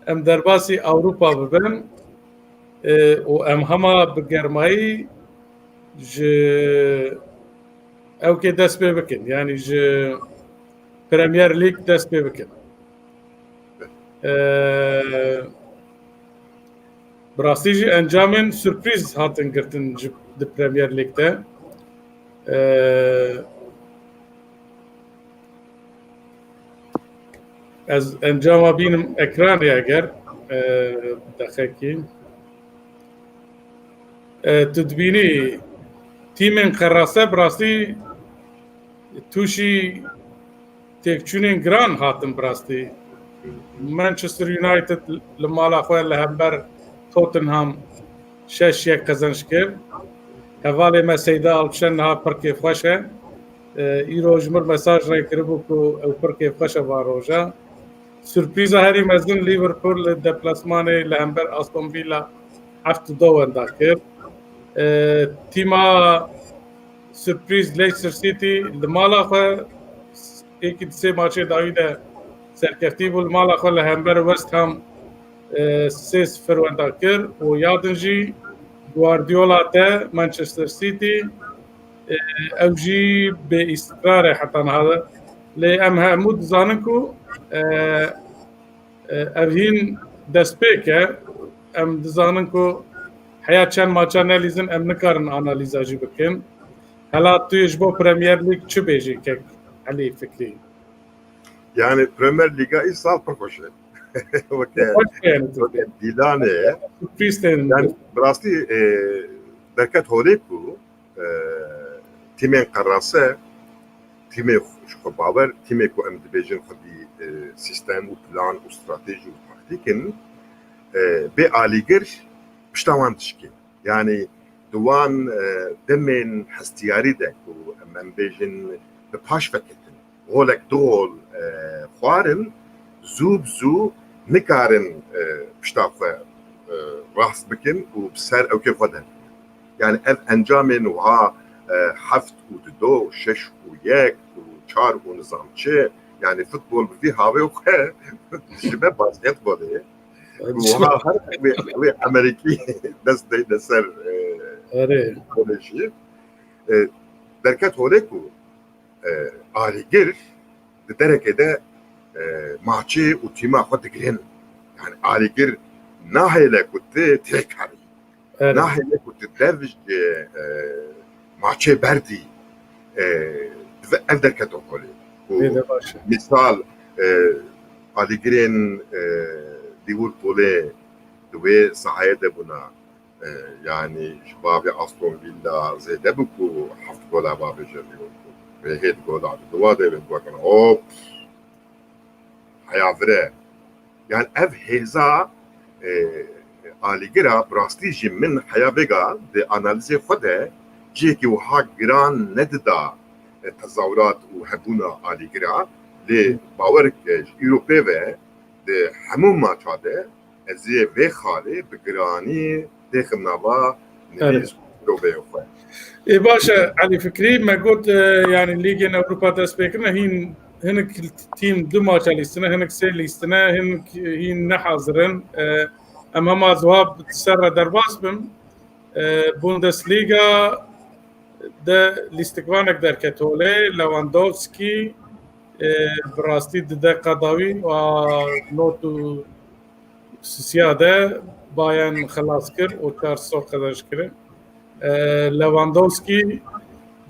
Em derbasî Ewropa bibin, e, û em hema bi germayî ji ewkê dest pê bikin. Yanî ji Premier League dest pê bikin. E, bi rastî jî encamên surprîz hatin girtin ji, di Premier League de. E, Ez encama bînim ekranê eger, e, deqekî. E, tu dibînî tîmên qerase bi rastî tûşî têkçûnên giran hatin bi rastî. Manchester United li mala xwe li hember Tottenham şeş yek qezenc kir. Hevalê me Seyda Alpşen niha pir kêfxweş e. E, îro ji min mesaj rê kiribû ku ew pir kêfxweş e van roja. Surprîza herî mezin Liverpool li deplasmanê li hember Aston Villa heft du wenda kir. E, tîma surprîz Leicester City li mala xwe êkî di sê maçê dawî de serkeftî bû. Li mala xwe li hember West Ham, e, sê sifir wenda kir û ya din jî Guardiola te Manchester City, e, ew jî bê îstiqrar e heta niha. Lê em hemû dizanin ku, e, e, ev hîn destpêk e. Em dizanin ku heya çend maça nelîzin em nikarin analîza jî bikin. Hela tu yê ji bo Premier League çi bêjî kek Elî Fikrî? Yani Premier Leaguea îsal pir xweş e. Weke, Xweş e yani weke Dîlanê. Surprîz tên. Yani bi rastî, e, derket holê ku, e, tîmên qerase, tîmê xwe, ji xwe bawer, tîmê ku em dibêjin xwedî, e, sîstem û plan û stratejî û taktîk in, e, bê alîgir pişta wan dişkê. Yani di wan, e, demên hestiyarî de ku em, em bêjin bi paş veketin, golek du gol, e, xwarin, zû bi zû nikarin, e, pişta xwe, e, rast bikin û bi ser ewkê xwe de. Yani ev encamên wiha, e, heft û dido, şeş û yek û çar û nizam çi, yani futbol bi vî havê xwe dişibe basketbolê. Wiha her wê, wê Amerîkî dest deyne ser, e, Erê. Kolejî. E, derket holê ku, e, alîgir di derekê de, e, maçê û tîma xwe digirin. Yani alîgir nahêle ku tu têkarî. Erê. Nahêle ku tu dev ji, e, maçê berdî, e, ev derketin holê. Ku Bê de baş e. Misal, e, alîgirên, e, Liverpoolê di wê sahayê de bûna, e, yani ji bavê Aston Villa zêde bû ku heft gola bavêje Liverpool. Wê hêt gola di dua de wê gola hop. Heya vir e. Yani ev hêza, e, alîgira bi rastî jî min heya vêga di analîzê xwe de cihekî wiha giran nedida, e, tezawurat û hebûna alîgira. Lê bawer ke ji îro pê ve di hemû maça de ez ê vê xalê bi giranî têxim nava nivîs şoveyê xwe. Ê baş e, Elî Fikrî, me got, e, yani Lîgên Ewropa dest pê kirine, hîn hinek tîm du maça lîstine, hinek sê lîstine, hinek hîn nehazir in. E, em hema ziwa ser re derbas bin. E, Bundesliga de lîstikvanek derket holê, Lewandowski, e, bi rastî di deqa dawî a not û sisiya de Bayern xilas kir û çar sifir qezenc kirin. E, Lewandowski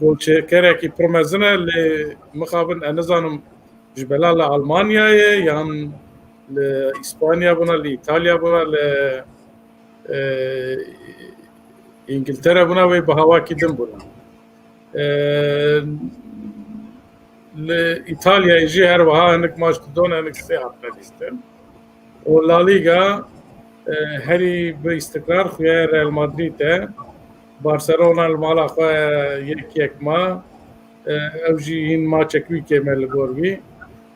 golçêkerekî pir mezin e, lê mixabin ez nizanim ji bela li Almanyayê yan li Îspanya bûna, li Îtalya bûna, li, e, Îngiltere bûna, wê bi hawakî din bûna. E, li Îtalyayê jî her wiha hinek maç didon, hinek sê hatine lîstin. Û La Liga, e, herî bi îstikrar xuya Real Madrid e. Barcelona li mala xwe yek yek ma. E, ew jî hîn maçek wî kêm e li gor wî.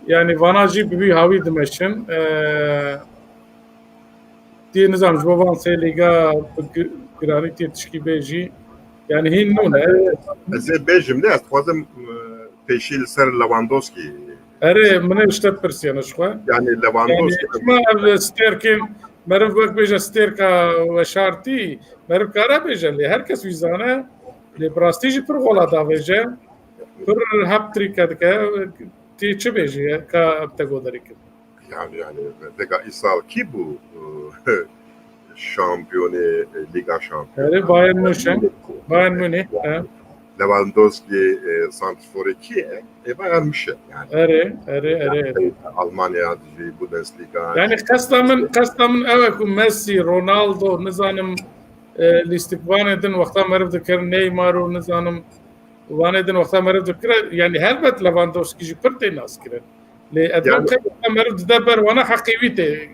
Yani vana jî bi wî hawî dimeşin. E, Dê nizam ji bo van sê lîga bi gi-, giranî tê tişkî bê jî. Yani hîn nû ne. Ez ê bêjim ne, ez dixwazim, e, pêşî li ser Lewandowski Erê, min ê ji te pirsiyane ji xwe. Yani Lewandowski. Çima ev stêrkên meriv wek bêje stêrka weşartî, meriv kare bêje lê her kes wî zane, lê bi rastî jî pir xola davêje, pir heptrîke dike, tê çi bêjî, ka em te goderî kin. Yani, yani, vega îsal kî bû şampiyonê Lîga Şampiyon? Erê, Bayern München. Bayern Münih, he. Lewandowski, e, santrforê kî ye? E, Bayern München yani. Erê, erê, erê. Almanya jî Bundesliga. Yani qesta min, qesta min ew e ku Messi, Ronaldo, nizanim, e, lîstikvanê din wexta meriv dikir, Neymar û nizanim wanê din wexta meriv dikire, yani helbet Lewandowski jî pir tê naskirin. Lê etraf Yani- qey wexta meriv dide ber wana heqê wî tê.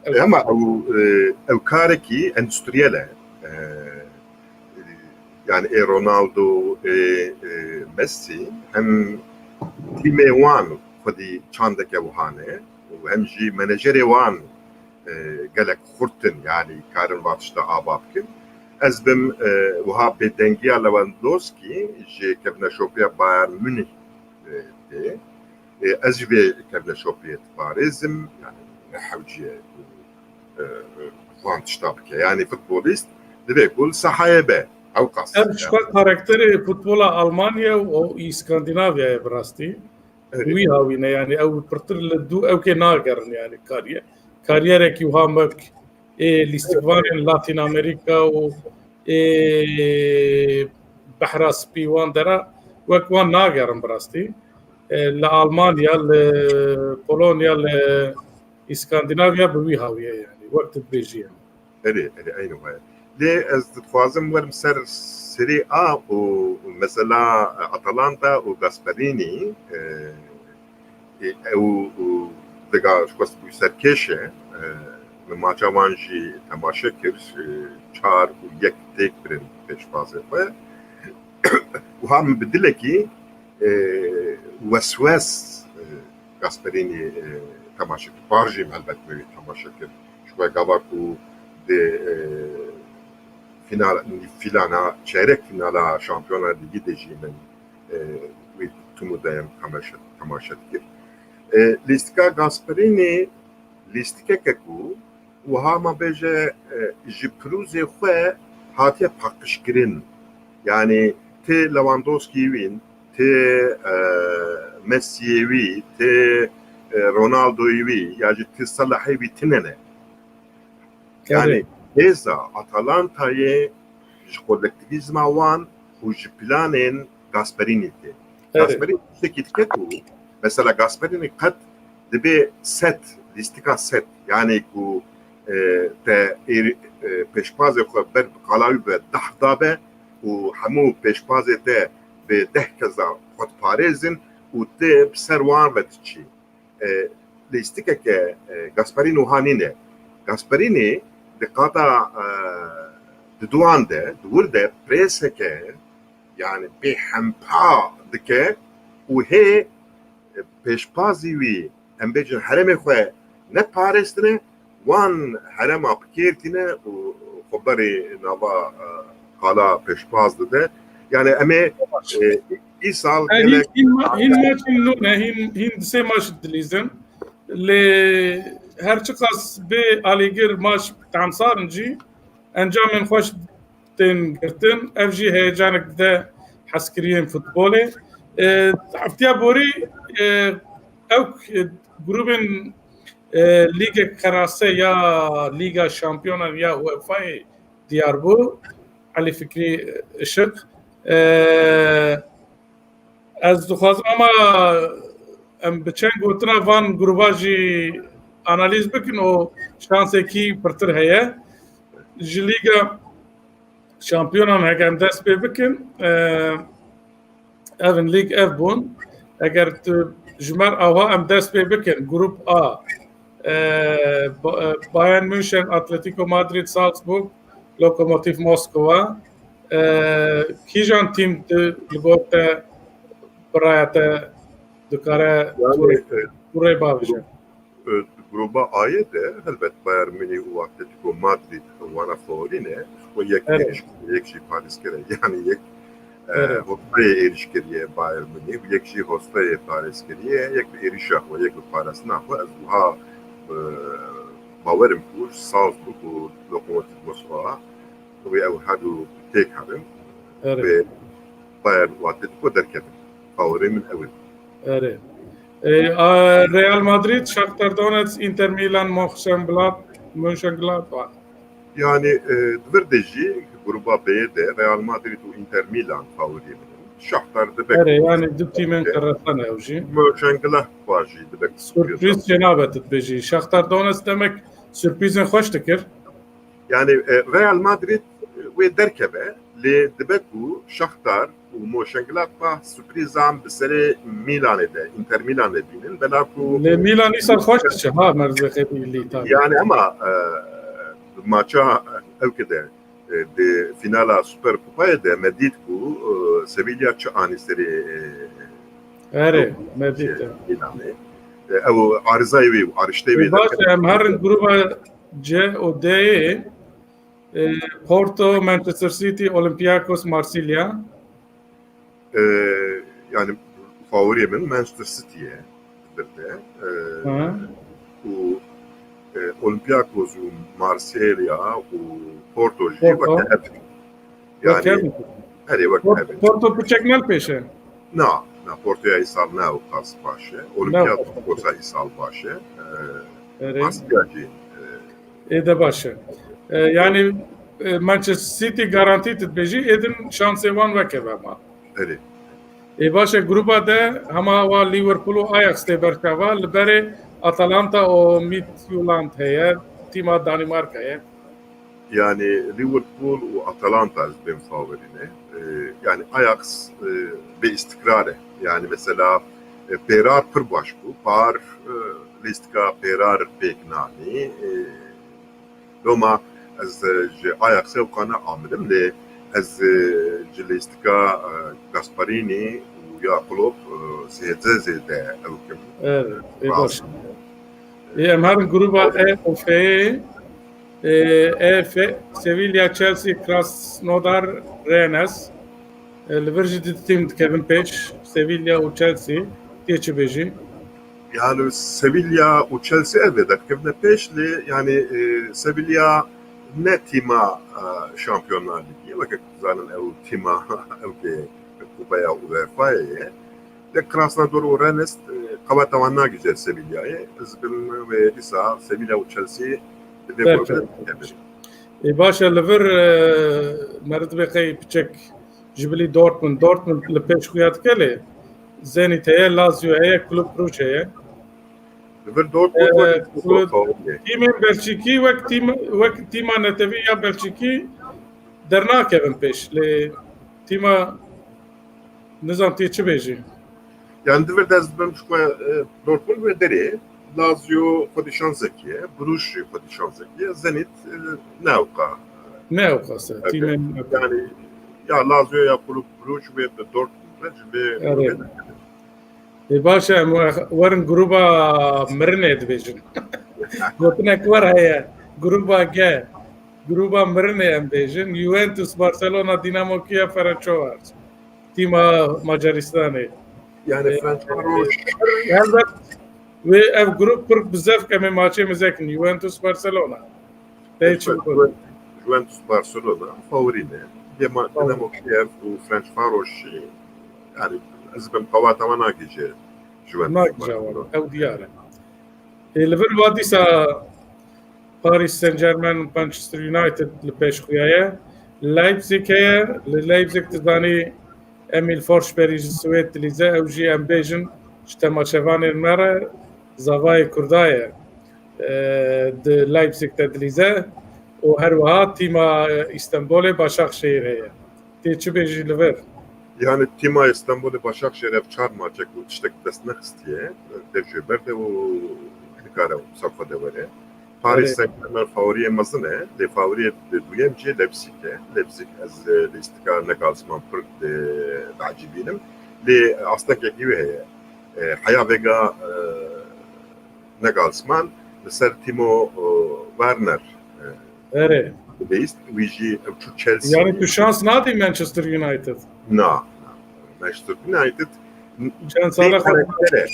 E, ama ew, e, ew karekî endüstriyel e. E, yani ê Ronaldo, ê, e, Messi hem tîmê wan xwedî çandeke wiha ne û hem jî menajerê wan, e, gelek xurt in, yani karin va tişta ava bikin. Ez bim, e, wiha bêdengiya Lewandowski ji kevneşopiya Bayern Münih, e, tê. E, ez jî vê kevneşopiyê diparêzim, yani ne hewcî ye ku, e, van tişta bike. Yani futbolîst divê ku li sahayê be. Ew qas. Ev ji xwe karakterê futbola Almanya û Îskandinavyayê bi rastî. Evet. Wî hawî ne, yani ew pirtir li dû ewkê nagerin, yani kariye. Kariyerekî wiha wek ê lîstikvanên Latin Amerika û ê Behra Spî wan dera wek wan nagerin bi rastî. E, li Almanya, li Polonya, li Îskandinavya bi wî hawî ye, yani wek tu dibêjî ye. Erê, erê, eyno heye. Lê ez dixwazim werim ser Serie A û mesela Atalanta û Gasperini, e, e, ew, û vega ji xwest bû serkêş e, e, min maça wan jî temaşe kir, e, çar û yek têk birin pêşbazê xwe. Wiha min bi dilekî, e, weswes, e, Gasperini, e, temaşe kir. Par jî min helbet min wî temaşe kir. Ji xwe gava ku di, e, final, filana, çeyrek finala Şampiyona Lîgî de jî min, e, wî tim û deyem temaşe, temaşe dikir. E, lîstika Gasperini lîstikeke ku wiha me bêje, e, ji pirûzê xwe hatiye paqijkirin. Yani tê Lewandowski wîn, tê, e, Messi'yê wî, tê, e, Ronaldo'yê wî ya jî tê Salah'ê wî tine ne. Yani hêza Atalanta'yê ji kolektîvîzma wan û ji planên Gasperini tê. Evet. Gasperini tiştekî dike ku mesela Gasperini qet dibê set, lîstika set, yani ku, e, te êr-, e, pêşbazê xwe ber bi qala wî ve deh dabe û hemû pêşbazê te bi deh keza xwe diparêzin û tu bi ser wan ve diçî. E, lîstikeke, e, Gasperini wiha nîne. Gasperini di qata, e, diduan de, di wir de preseke, yani bêhempa dike û hê, e, pêşbazî wî, em bêjin herêmê xwe ne parêstine, wan herêma bi kêr tîne û xwe berê nava, e, qala pêşbaz dide. Yani em ê, e, îsal E, hîn, gelek hîn, ma- hîn maçên nû ne, hîn, hîn di sê maç dilîzin. Lê her çiqas bê alîgir maç temsar in jî encamên xweş tên girtin. Ev jî heyecanek dide hezkiriyên futbolê. E, heftiya borî, e, ew, e, grûbên, e, Lîgek Qerase ya Lîga Şampiyonan ya UEFA'yê diyar bû. Elî Fikrî Işık. E, ez dixwazim ama em bi çend gotina van grûba jî analîz bikin û şansê kî pirtir heye. Ji Lîga Şampiyonan heke em dest pê bikin, e, ev in lîg ev bûn. Eger tu ji mer awa em dest pê bikin, Grup A, e, Ba- e, Bayern München, Atletico Madrid, Salzburg, Lokomotiv Moskova, e, kîjan tîm tu li gor te, bi raya te dikare Yani, tu rê, e, tu rê bavêje? E, Gruba A'yê de helbet Bayern Münih û Atletico Madrid wana favorî ne. O yek Evet. yek, yek jî parêzker e. Yani yek, Erê. Hostayê êrîş kiriye Bayern Munîh, yek jî hostayê parêz kiriye, yek bi êrîşa xwe, yek bi parastina xwe. Ez wiha, e, bawerim ku saz bû ku Lokomotiv Moskwa wê ew her du têk herin. Erê. Wê Bayern û Atletico derkevin. Favorê min ew in. Erê. E, a, Real Madrid, Shakhtar Donetsk, Inter Milan, Mönchengladbach, Mönchengladbach. Yani, e, di vir de jî gruba B'yê de Real Madrid û Inter Milan favoriyê min in. Shakhtar dibe Erê, yani du tîmên qirresan ew jî. Mönchengladbach jî dibe. Surprîz jê nabe tu dibêjî. Shakhtar Donetsk demek surprîzên xweş dikir. Yani, e, Real Madrid, e, wê derkeve, lê dibe ku Shakhtar û Mönchengladbach surprîzan bi serê Milanê de, Inter Milan de bînin. Bela ku Lê Milan îsal xweş diçe, ha, merz bi xêbî li Îtalya. Yani ama, e, maça ewke de, e, di fînala Super Kupayê de me dît ku, e, Sevilla çi anî serê, e, Erê, me dît, e. Milanê. E, ew arizayê wê û ariştê wê Baş, derkeve. Em herin gruba C û D'yê, e, Porto, Manchester City, Olympiakos, Marsilya. E, yani favoriyê min Manchester City ye bir de. E, Hı. û, e, Olympiakos û Marsilya û Porto jî Porto. weke hev in. Wek Yani, hev in. Erê, wek Por-, hev in. Porto piçek ne pêş e? Na, na, Portoya îsal ne ew qas baş e. Ne Olympiakos ew qas. Olympiakosa îsal baş e. E, Erê. Marsilya jî, e, Ê de baş e. E, yani, e, Manchester City garantî tu dibêjî, êdin şansê wan weke ve ma. Erê. Ê baş e, gruba de hema wa Liverpool û Ajax tê berkava, li berê Atalanta û Midtjylland heye, tîma Danimarkayê. Yani Liverpool û Atalanta ez bên favorî ne. E, yani Ajax, e, bê istikrar e. Yani mesela, e, pêrar pir baş bû. Par, e, lîstika pêrar pêk nanî. E, Loma ez, e, ji Ajaxê ewqa neamirim, lê ez, e, ji lîstika, e, Gasparini û ya Klopp, e, zêde zêde ewkim. Evet, e, Rast. baş. E, em herin gruba E û F'yê, e, E, F, Sevilla, Chelsea, Krasnodar, Rennes. E, li vir jî du tîm dikevin pêş, Sevilla û Chelsea. Tê çi bêjî? Yani Sevilla û Chelsea ev ê derkevine pêş lê yani, e, Sevilla ne tîma, e, Şampiyonlar Lîgî ye, weke ku zanin ew tîma ew ke Kupaya UEFA'yê ye. Lê Krasnodar û Rennes, e, qeweta wan nagihîje Sevilla'yê. Ez bin wê dîsa Sevilla û Chelsea di vê Berkeve. grûpê de dikevin. Ê, baş e, li vir, e, meriv dibê qey piçek ji bilî Dortmund. Dortmund li pêş xuya dike lê Zenit heye, Lazio heye, Club Brugge heye. Li vir Dortmund Ee, wek Dortmund heye. Tîmên Belçîkî wek tîm, wek tîma netewî ya Belçîkî dernakevin pêş. Lê tîma nizam tê çi bêjî? Yani di vir de ez dibim ji ku, e, Dortmund wê derê, Lazio xwedî şansek ye, Bruges jî xwedî şansek ye, Zenit, e, ne ewqa. Ne ewqa se, Evet. tîmên Yani ya Lazio ya Kulüp Bruges wê bi Dortmund re ji vê Evet. grûbê derkevin. Ê, baş e, em we-, werin grûba mirinê dibêjin. Gotinek wer heye, grûba G. Grûba mirinê em bêjin. Juventus, Barcelona, Dinamo Kiev, Ferencvaros. Tîma Macaristanê. Yani Ee, Ferencvaros. Helbet wê ev grûp pir bi zevk em ê maçê mizekin. Juventus, Barcelona. Tê çi Evet, bikun? Juventus, Barcelona favorî ne. Dema-, Tamam. Dinamo Kiev û Ferencvaros jî, yani ez bim qewata wan nagihîje Juventus Nagihîje wan, Barcelona. Ew diyar e. Ê, li vir va dîsa Paris Saint-Germain, Manchester United li pêş xuya ye. Leipzig heye. Li Leipzig tu zanî Emil Forsberg ji Swêd dilîze. Ew jî em bêjin ji temaşevanên me re zavayê Kurda ye. e, di Leipzig de dilîze û her wiha tîma, e, Îstenbolê Başakşehir heye. Tê çi bêjî li vir? Yani tîma Îstenbolê Başakşehir ev çar maçek û tiştek dest nexistiye. Dev jê berde û nikare wisa xwe de were. Paris Evet. Saint-Germain favoriyê mezin e. Lê favoriyê duyem jî Leipzig e. Leipzig ez, e, lîstika Nagelsmann pir, e, diecibînim. Lê astengekî wê heye. E, heya vêga, e, Nagelsmann li ser Timo, e, Werner, e, Erê. Baptist, wî jî ew çû Chelsea. Yani tu şans nadî Manchester United? Na, na. Manchester United Çend sala karakter e.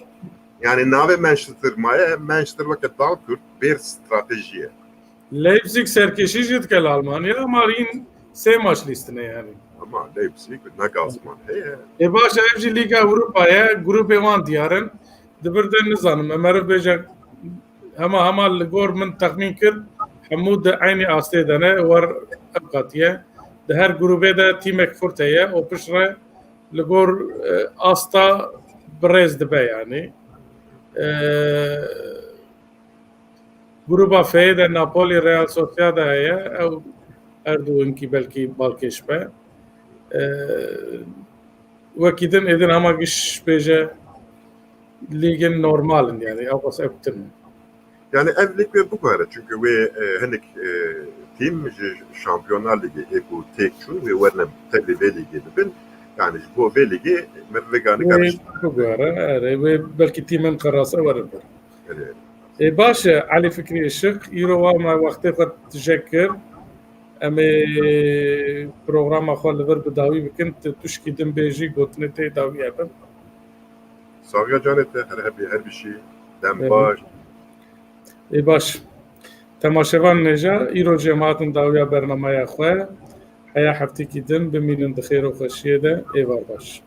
Yani navê Manchester maye, Manchester weke dal kurt, bêr stratejiye. Leipzig serkêşî jî dike li Almanya ama hîn sê maç lîstine yani. Ama Leipzig Nagelsmann heye. E baş, ev jî Lîga Ewropa ye, grûpê wan diyar in. Di vir de nizanim, em meriv bêje hema hema li gor min texmîn kir, hemû di eynî astê de ne, wer ev qatiye. Di her grûbê de tîmek xurt heye û piştre li gor e, asta bi rêz dibe yani. E, Grûba F'ê de Napoli, Real Sociedad heye, ew her du hinkî belkî balkêş be. E, wekî din êdin hema giş bêje lîgin normal in yani, ew qas ew tin. Yani ev lig wê biguhere, çünkü wê e, hinek e, tîm ji Şampiyonlar Ligi ê ku têk çûn wê werne tevlî vê ligê dibin. Yani ji bo vê ligê me vegani karıştı. Biguhere, erê, wê belkî tîmên qerasa werin ber. Evet. Ê baş e, Elî Fikrî Işik, îro wa me wextê xwe tije kir. Em ê programa xwe li vir bi dawî bikin, tu tişkî din bêjî, gotinê tê dawî hebin. Saxiya canê te, her hebî, her bişî, dem baş. Ê baş. Temaşevan nêja, îro jî em hatin dawiya bernameya xwe. Heya heftekî din, bimînin di xêr û xweşiyê de, êvar baş.